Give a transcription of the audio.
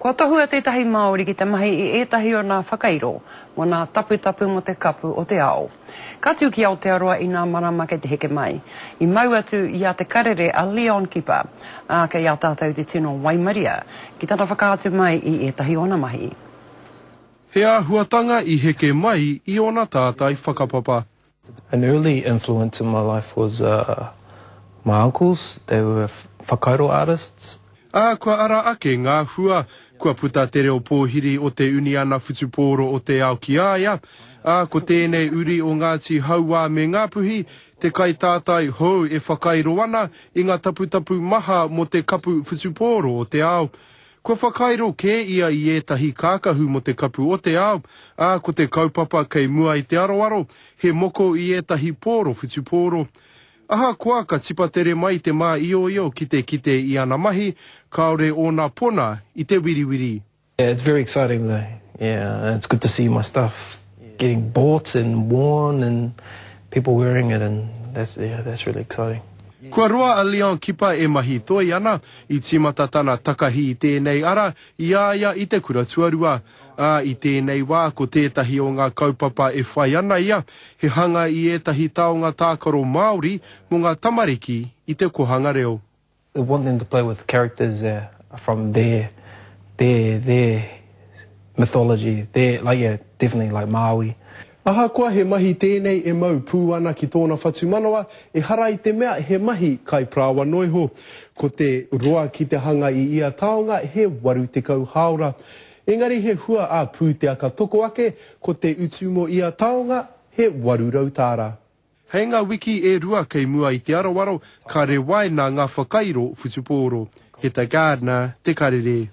Kua tohua tētahi Māori ki te mahi i ētahi o nā whakairo mō nā taputapu mō te Kapu o te Ao. Ka tū ki Aotearoa i nā marama kei te heke mai. I mau atu i a Te Karere a Leon Kipa, ā, kei a tātou te tino waimaria ki tana whakaatu mai i ētahi o ana mahi. He āhuatanga i heke mai i ōna tātai whakapapa. An early influence in my life was my uncles, they were whakairo artists. Ā, kua ara ake ngā hua, kua puta te reo pōhiri o te Uniana Whutupōro o te Ao ki a ia, ā, ko tēnei uri o Ngāti Hauā me Ngāpuhi, te kaitātai hou e whakairo ana i ngā taputapu maha mō te Kapu Whutupōro o te Ao. Kua whakairo kē ia i ētahi kākahu mō te Kapu o te Ao, ā, ko te kaupapa kei mua i te aroaro, he moko i ētahi pōro whutupōro. Ahakoa ka tipatere mai te māioio ki te kite i ana mahi, kāore ōna pona i te wiriwiri. Yeah, it's very exciting though, yeah, and it's good to see my stuff getting bought and worn and people wearing it and that's, yeah, that's really exciting. Kua roa a Leon Kipa e mahi toi ana, i tīmata tana takahi i tēnei ara i a ia i te kura tuarua, ā, i tēnei wā ko tētahi o ngā kaupapa e whai ana ia, he hanga i ētahi taonga tākaro Māori mō ngā tamariki i te kohanga reo. I want them to play with characters from their, their, their mythology, their, like yeah, definitely like Māui. Ahakoa he mahi tēnei e mau pū ana ki tōna whatumanawa, ehara i te mea he mahi kai parāoa noiho. Ko te roa ki te hanga i ia taonga he 80 hāora. Engari he hua ā-pūtea ka toko ake, ko te utu mō ia taonga he 800 tāra. Hei ngā wiki e rua kei mua i te aroaro, ka rewaina ngā whakairo whutupōro. Heta Gardner, Te Karere.